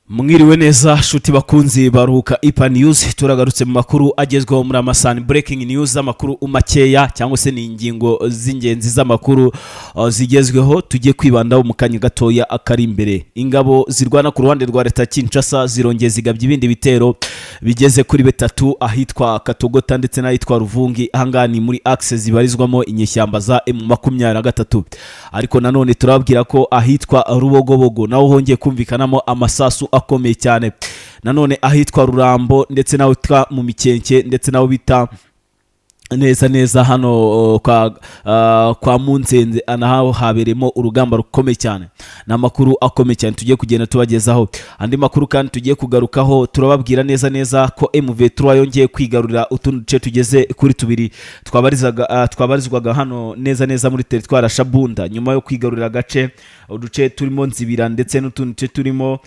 Mwiriwe neza shuti bakunzi baruhuka ipa news. Turagarutse mu makuru agezweho muri amasani breaking news, amakuru makeya cyangwa se ni ingingo z'ingenzi z'amakuru zigezweho tugiye kwibandaho mu kanya gatoya akari imbere. Ingabo zirwana ku ruhande rwa leta ya Kinshasa zirongeye zigabye ibindi bitero bigeze kuri bitatu ahitwa Katogota ndetse n'ahitwa Ruvungi. Ahangaha ni muri axe zibarizwamo inyeshyamba za M23, ariko nanone turababwira ko ahitwa Rubogobogo naho hongeye kumvikanamo amasasu akomeye cyane. Nanone ahitwa Rurambo ndetse n'aho hitwa mu Mikenke ndetse n'aho bita neza neza hano kwa Munzenze, naho habereyemo urugamba rukomeye cyane. Ni amakuru akomeye cyane tugiye kugenda tubagezaho. Andi makuru kandi tugiye kugarukaho, turababwira neza neza ko M23 yongeye kwigarurira utundi duce tugeze kuri tubiri twabarizwaga hano neza neza muri teritwari ya Shabunda, nyuma yo kwigarurira agace uduce turimo Nzibira ndetse n'utundi duce turimo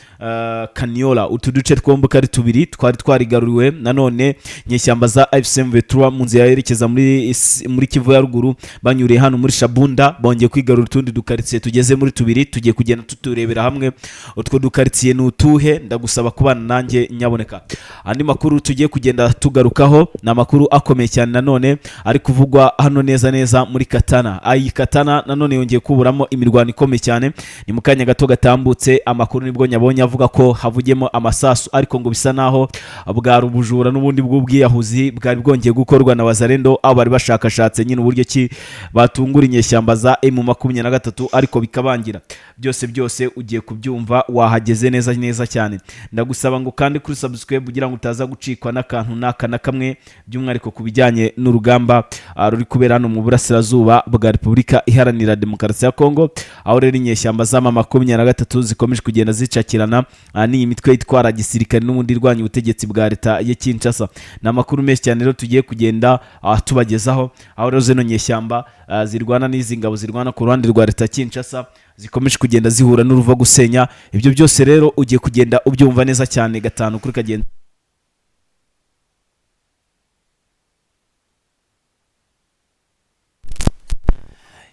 Kaniola. Utu duce twombi uko ari tubiri twari twarigaruriwe nanone inyeshyamba za AFC M23 mu nzira yerekeza muri Kivu ya ruguru, banyuriye hano muri Shabunda. Bongeye kwigarura utundi dukaritsiye tugeze muri tubiri, tugiye kugenda tuturebera hamwe. Utwo dukaritsiye ni utuhe? Ndagusaba kubana nanjye nyaboneka. Andi makuru tugiye kugenda tugarukaho ni amakuru akomeye cyane nanone ari kuvugwa hano neza neza muri Katana. Ayi Katana nanone yongeye kuburamo imirwano ikomeye cyane. Ni mu kanya gato gatambutse amakuru nibwo nyabonye avuga ko havugiyemo amasasu, ariko ngo bisa naho bwari ubujura n'ubundi bw'ubwiyahuzi bwari bwongeye gukorwa na Wazalendo, aho bari bashakashatse nyine uburyo ki batungura inyeshyamba za M23, ariko bikabangira. Byose byose ugiye kubyumva wahageze neza neza cyane. Ndagusaba ngo kandi kuri subscribe kugira ngo utaza gucikwa n'akantu n'aka na kamwe, by'umwihariko ku bijyanye n'urugamba ruri kubera hano mu burasirazuba bwa Repubulika Iharanira Demokarasi ya Kongo, aho rero inyeshyamba z'ama 23 zikomeje kugenda zicakirana n'iyi mitwe yitwara gisirikare n'ubundi irwanya ubutegetsi bwa leta ya Kinshasa. Ni amakuru menshi cyane rero tugiye kugenda tubagezaho, aho rero zino nyeshyamba zirwana n'izi ngabo zirwana ku ruhande rwa leta ya Kinshasa zikomeje kugenda zihura n'uruva gusenya. Ibyo byose rero ugiye kugenda ubyumva neza cyane gatanu kuri kagenda.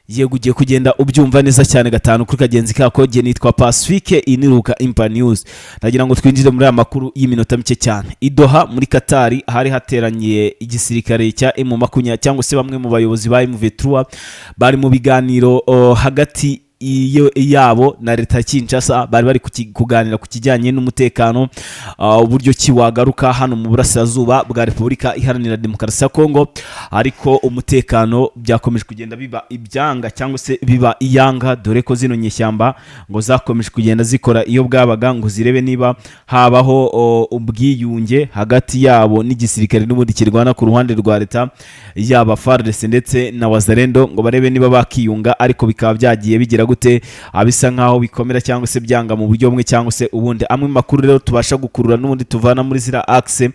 Yego, ugiye kugenda ubyumva neza cyane gatanu kuri kagenzi kako. Jye nitwa Pacifique, iyi ni Ruka Impa News. Ndagira ngo twinjire muri aya makuru y'iminota mike cyane. I Doha muri Katari hari hateraniye igisirikare cya M20 cyangwa se bamwe mu bayobozi ba M23 bari mu biganiro hagati iyo yabo na leta ya Kinshasa. Bari bari kuganira ku kijyanye n'umutekano, uburyo ki wagaruka hano mu burasirazuba bwa Repubulika Iharanira Demokarasi ya Kongo, ariko umutekano byakomeje kugenda biba ibyanga cyangwa se biba iyanga, dore ko zino nyeshyamba ngo zakomeje kugenda zikora iyo bwabaga ngo zirebe niba habaho ubwiyunge hagati yabo n'igisirikare n'ubundi kirwana ku ruhande rwa leta, yaba FARDC ndetse na Wazalendo, ngo barebe niba bakiyunga, ariko bikaba byagiye bigira gute, bisa nkaho bikomera cyangwa se byanga mu buryo bumwe cyangwa se ubundi. Amwe mu makuru rero tubasha gukurura n'ubundi tuvana muri ziriya axe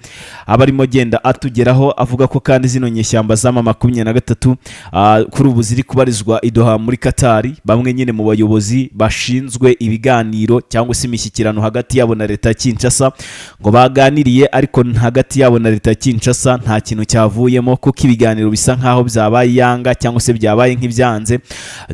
aba arimo agenda atugeraho avuga ko kandi zino nyeshyamba z'ama 23 kuri ubu ziri kubarizwa i Doha muri Katari, bamwe nyine mu bayobozi bashinzwe ibiganiro cyangwa se imishyikirano hagati yabo na leta ya Kinshasa ngo baganiriye, ariko hagati yabo na leta ya Kinshasa nta kintu cyavuyemo, kuko ibiganiro bisa nkaho byabaye iyanga cyangwa se byabaye nk'ibyanze,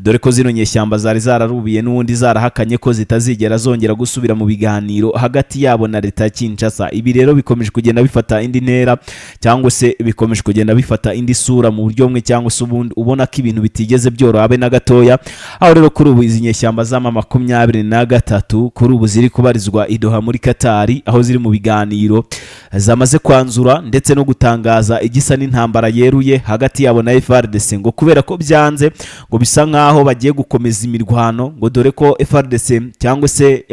dore ko zino nyeshyamba zari zararubiye n'ubundi zarahakanye ko zitazigera zongera gusubira mu biganiro hagati yabo na leta ya Kinshasa. Ibi rero bikomeje kugenda bifata indi ntera cyangwa se bikomeje kugenda bifata indi sura mu buryo bumwe cyangwa se ubundi, ubona ko ibintu bitigeze byoroha habe na gatoya. Aho rero kuri ubu izi nyeshyamba z'ama 23 kuri ubu ziri kubarizwa i Doha muri Katari, aho ziri mu biganiro zamaze kwanzura ndetse no gutangaza igisa n'intambara yeruye hagati yabo na FARDC, ngo kubera ko byanze ngo bisa nkaho bagiye gukomeza imirwano, ngo dore ko FARDC cyangwa se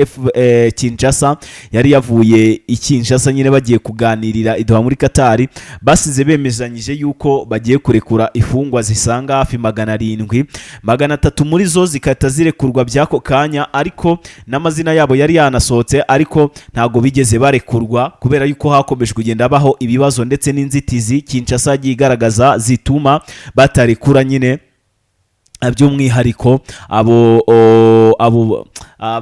Kinshasa yari yavuye i Kinshasa nyine bagiye kuganirira i Doha muri Katari, basize bemezanyije yuko bagiye kurekura ifungwa zisanga hafi 700, 300 muri zo zikahita zirekurwa by'ako kanya, ariko n'amazina yabo yari yanasohotse, ariko ntabwo bigeze barekurwa kubera yuko hakomeje kugenda habaho ibibazo ndetse n'inzitizi Kinshasa yagiye igaragaza zituma batarekura nyine by'umwihariko abo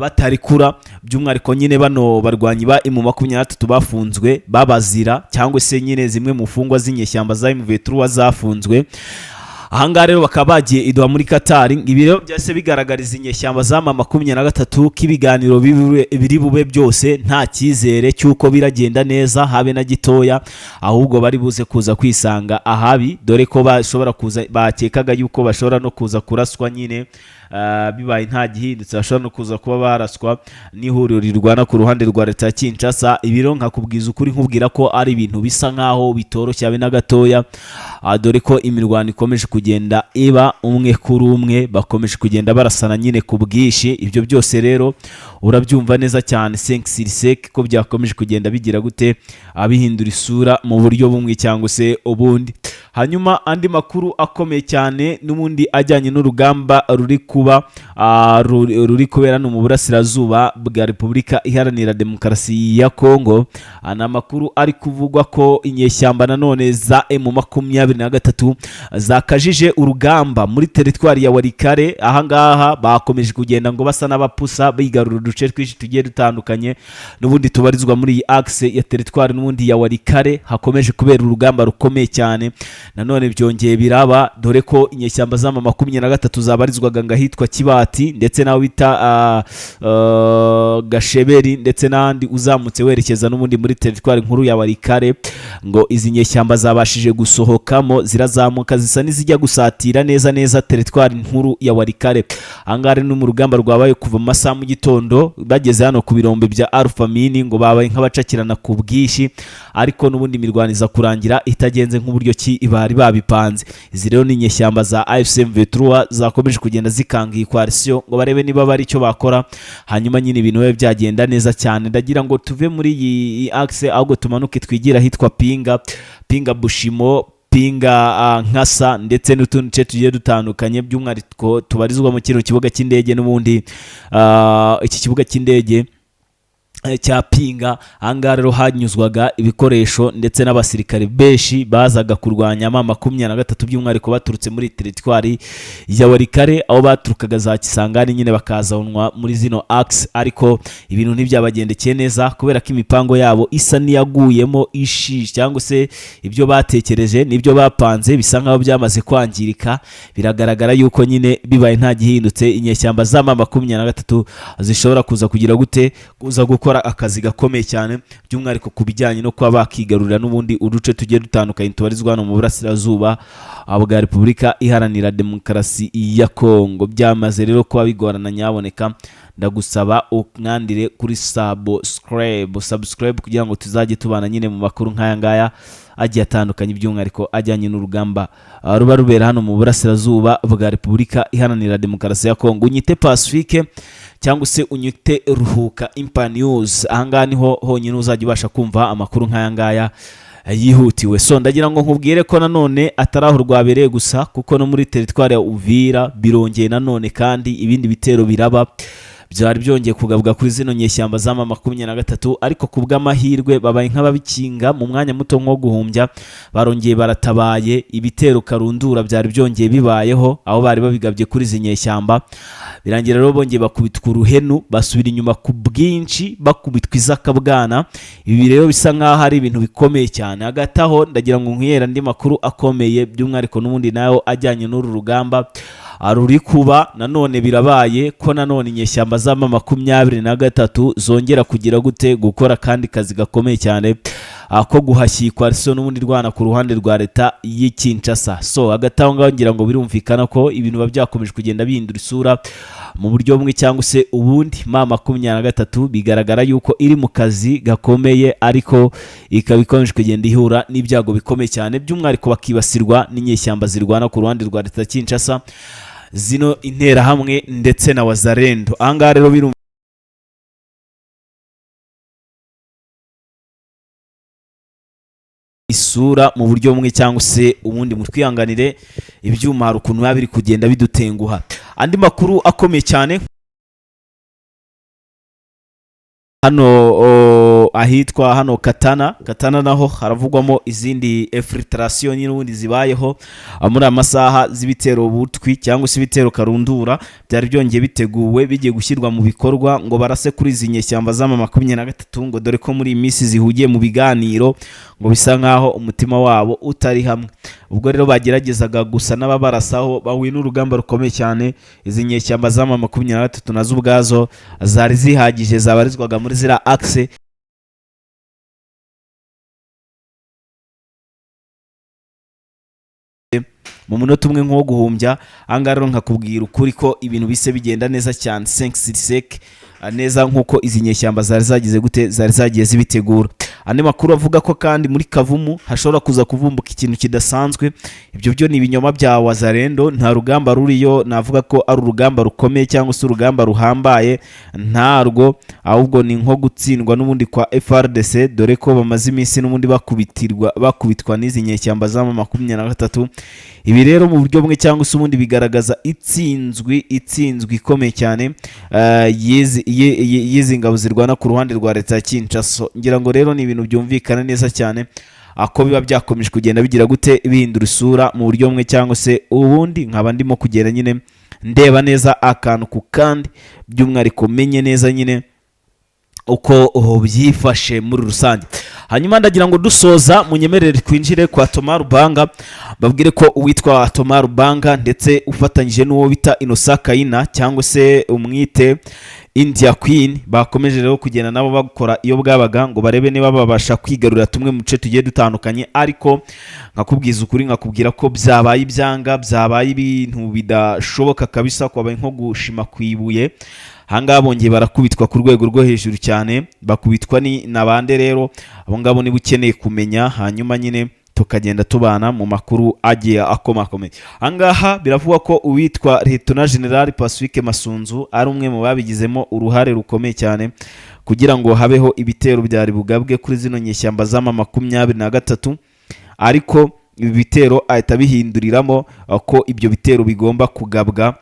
batarekura by'umwihariko nyine bano barwanyi ba M23 bafunzwe babazira, cyangwa se nyine zimwe mu mfungwa z'inyeshyamba za M23 zafunzwe. Ahangaha rero bakaba bagiye i Doha muri Katari. Ibi rero byahise bigaragariza inyeshyamba za M23 ko ibiganiro biri bube byose nta cyizere cy'uko biragenda neza habe na gitoya, ahubwo bari buze kuza kwisanga ahabi, dore ko bashobora kuza, bakekaga yuko bashobora no kuza kuraswa nyine. Bibaye nta gihindutse, bashobora no kuza kuba baraswa n'ihuriro rirwana ku ruhande rwa leta ya Kinshasa. Ibi rero nkakubwiza ukuri, nkubwira ko ari ibintu bisa nkaho bitoroshye habe na gatoya, dore ko imirwano ikomeje kugenda iba umwe kuri umwe, bakomeje kugenda barasana nyine ku bwinshi. Ibyo byose rero urabyumva neza cyane 5 sur 5 ko byakomeje kugenda bigira gute, bihindura isura mu buryo bumwe cyangwa se ubundi. Hanyuma andi makuru akomeye cyane n'ubundi ajyanye n'urugamba ruri kuba, ruri kubera no mu burasirazuba bwa Repubulika Iharanira Demokarasi ya Kongo. Ni amakuru ari kuvugwa ko inyeshyamba nanone za M23 zakajije urugamba muri teritwari ya Walikale. Ahangaha bakomeje kugenda ngo basa n'abapusa bigarura uduce twinshi tugiye dutandukanye n'ubundi tubarizwa muri iyi axe ya teritwari n'ubundi ya Walikale. Hakomeje kubera urugamba rukomeye cyane. Nanone byongeye biraba, dore ko inyeshyamba za M23 zabarizwaga ngo ahitwa Kibati ndetse n'aho bita Gasheberi ndetse n'ahandi uzamutse werekeza n'ubundi muri teritwari nkuru ya Walikale, ngo izi nyeshyamba zabashije gusohokamo, zirazamuka, zisa n'izijya gusatira neza neza teritwari nkuru ya Walikale. Ahangaha rero ni mu rugamba rwabaye kuva mu masaha mu gitondo, bageze hano ku birombe bya Alpha Mine ngo babaye nk'abacakirana ku bwinshi, ariko n'ubundi imirwano iza kurangira itagenze nk'uburyo ki bari babipanze. Izi rero ni inyeshyamba za AFC M23 zakomeje kugenda zikanga iyi coalition ngo barebe niba bari icyo bakora, hanyuma nyine ibintu bibe byagenda neza cyane. Ndagira ngo tuve muri iyi axe, ahubwo tumanuke twigire ahitwa Pinga, Pinga Bushimo, Pinga, Nkasa ndetse n'utundi duce tugiye dutandukanye, by'umwihariko tubarizwa mu kino kibuga cy'indege n'ubundi, iki kibuga cy'indege cya Pinga. Ahangaha rero hanyuzwaga ibikoresho ndetse n'abasirikare benshi bazaga kurwanya M23, by'umwihariko baturutse muri teritwari ya Walikale, aho baturukaga za Kisangani nyine bakazanwa muri zino axe. Ariko ibintu ntibyabagendekeye neza kubera ko imipango yabo isa n'iyaguyemo ishi, cyangwa se ibyo batekereje n'ibyo bapanze bisa nkaho byamaze kwangirika. Biragaragara yuko nyine bibaye nta gihindutse, inyeshyamba za M23 zishobora kuza kugira gute, kuza gukora akazi gakomeye cyane, by'umwihariko ku bijyanye no kuba bakigarurira n'ubundi uduce tugiye dutandukanye tubarizwa hano mu burasirazuba bwa Repubulika Iharanira Demokarasi ya Kongo. Byamaze rero kuba bigorana. Nyaboneka ndagusaba umwandire kuri subscribe kugira ngo tuzajye tubana nyine mu makuru nk'aya ngaya agiye atandukanye, by'umwihariko ajyanye n'urugamba ruba rubera hano mu burasirazuba bwa Repubulika Iharanira Demokarasi ya Kongo. Unyite Pacifique cyangwa se unyite Ruhuka Impa News. Ahangaha niho honyine uzajya ubasha kumva amakuru nk'aya ngaya yihutiwe. So ndagira ngo nkubwire ko nanone atari aho rwabereye gusa, kuko no muri teritwari ya Uvira birongeye nanone kandi ibindi bitero biraba, byari byongeye kugabwa kuri zino nyeshyamba za M23, ariko ku bw'amahirwe babaye nk'ababikinga mu mwanya muto nko guhumbya, barongeye baratabaye. Ibitero karundura byari byongeye bibayeho aho bari babigabye kuri izi nyeshyamba, birangira rero bongeye bakubitwa uruhenu, basubira inyuma ku bwinshi, bakubitwa izakabwana. Ibi rero bisa nk'aho ari ibintu bikomeye cyane. Hagati aho ndagira ngo nkwihera andi makuru akomeye, by'umwihariko n'ubundi nayo ajyanye n'uru rugamba ruri kuba. Nanone birabaye ko nanone inyeshyamba za M23 zongera kugira gute, gukora kandi kazi gakomeye cyane ko guhashya coalition n'ubundi rwana ku ruhande rwa leta y'i Kinshasa. So hagati aho ngaho ngira ngo birumvikana ko ibintu biba byakomeje kugenda bihindura isura mu buryo bumwe cyangwa se ubundi. M23 bigaragara yuko iri mu kazi gakomeye, ariko ikaba ikomeje kugenda ihura n'ibyago bikomeye cyane, by'umwihariko bakibasirwa n'inyeshyamba zirwana ku ruhande rwa leta ya Kinshasa, zino Interahamwe ndetse na Wazalendo. Ahangaha rero birumvikana isura mu buryo bumwe cyangwa se ubundi. Mutwihanganire, ibyuma hari ukuntu biba biri kugenda bidutenguha. Andi makuru akomeye cyane. Hano ahitwa hano Katana, Katana naho haravugwamo izindi infiltration n'ubundi zibayeho muri aya masaha z'ibitero butwi cyangwa se ibitero karundura byari byongeye biteguwe, bigiye gushyirwa mu bikorwa ngo barase kuri izi nyeshyamba z'ama 23, ngo dore ko muri iyi minsi zihugiye mu biganiro, ngo bisa nkaho umutima wabo utari hamwe. Ubwo rero bageragezaga gusa n'ababarasaho, bahuye n'urugamba rukomeye cyane. Izi nyeshyamba z'ama 23 nazo ubwazo zari zihagije, zabarizwaga muri ziriya axe. Mu munota umwe nk'uwo guhumbya. Ahangaha rero nkakubwira ukuri ko ibintu bise bigenda neza cyane, 5 sur 5 neza nk'uko izi nyeshyamba zari zagize gute, zari zagiye zibitegura. Andi makuru avuga ko kandi muri Kavumu hashobora kuza kuvumbuka ikintu kidasanzwe. Ibyo byo ni ibinyoma bya Wazalendo, nta rugamba ruriyo. Navuga ko ari urugamba rukomeye cyangwa se urugamba ruhambaye, ntarwo, ahubwo ni nko gutsindwa n'ubundi kwa FARDC, dore ko bamaze iminsi n'ubundi bakubitirwa, bakubitwa n'izi nyeshyamba z'ama 23. Ibi rero mu buryo bumwe cyangwa se ubundi bigaragaza itsinzwi ikomeye cyane y'izi ngabo zirwana ku ruhande rwa leta ya Kinshasa. Ngira ngo rero ni ibintu byumvikana neza cyane ako biba byakomeje kugenda bigira gute, bihindura isura mu buryo bumwe cyangwa se ubundi. Nkaba ndimo kugenda nyine ndeba neza akantu ku kandi, by'umwihariko menye neza nyine uko byifashe muri rusange. Hanyuma ndagira ngo dusoza munyemerere twinjire kwa Thomas Lubanga, babwire ko uwitwa Thomas Lubanga ndetse ufatanyije n'uwo bita Innocent Kayina cyangwa se umwite India Queen, bakomeje rero kugenda nabo bakora iyo bwabaga ngo barebe niba babasha kwigarurira tumwe mu duce tugiye dutandukanye. Ariko nkakubwiza ukuri, nkakubwira ko byabaye ibyanga, byabaye ibintu bidashoboka kabisa, kwabaye nko gushima ku ibuye. Ahangaha bongeye barakubitwa ku rwego rwo hejuru cyane. Bakubitwa ni na bande rero? Abo ngabo niba ukeneye kumenya, hanyuma nyine tukagenda tubana mu makuru agiye akomakomeye. Ahangaha biravugwa ko uwitwa Lieutenant General Pacifique Masunzu ari umwe mu babigizemo uruhare rukomeye cyane kugira ngo habeho ibitero byari bugabwe kuri zino nyeshyamba z'ama 23, ariko ibi bitero ahita bihinduriramo ko ibyo bitero bigomba kugabwa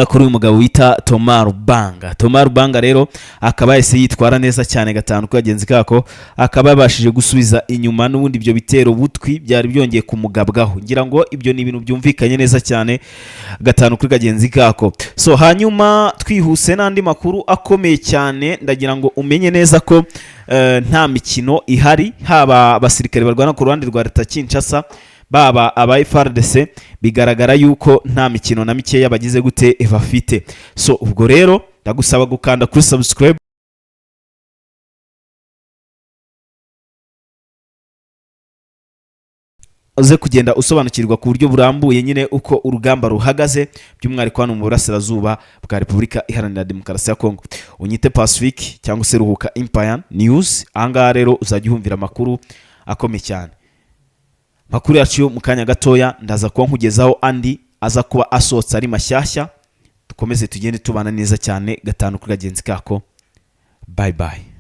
kuri uyu mugabo wita Thomas Lubanga. Thomas Lubanga rero akaba yahise yitwara neza cyane gatanu ku kagenzi kako, akaba yabashije gusubiza inyuma n'ubundi ibyo bitero butwi byari byongeye kumugabwaho. Ngira ngo ibyo ni ibintu byumvikanye neza cyane gatanu kuri kagenzi kako. So hanyuma twihuse n'andi makuru akomeye cyane, ndagira ngo umenye neza ko nta mikino ihari, haba abasirikare barwana ku ruhande rwa leta Kinshasa, baba aba FARDC, bigaragara yuko nta mikino na mikeya bagize gute, bafite. So ubwo rero ndagusaba gukanda kuri subscribe, uze kugenda usobanukirwa ku buryo burambuye nyine uko urugamba ruhagaze, by'umwihariko hano mu burasirazuba bwa Repubulika Iharanira Demokarasi ya Kongo. Unyite Pacifique cyangwa se Ruhuka Empire News. Ahangaha rero uzajya uhumvira amakuru akomeye cyane. Makuru yacu yo mu kanya gatoya ndaza kuba nkugezaho andi aza kuba asohotse ari mashyashya. Dukomeze tugende tubana neza cyane gatanu kuri kagenzi kako. Bye bye.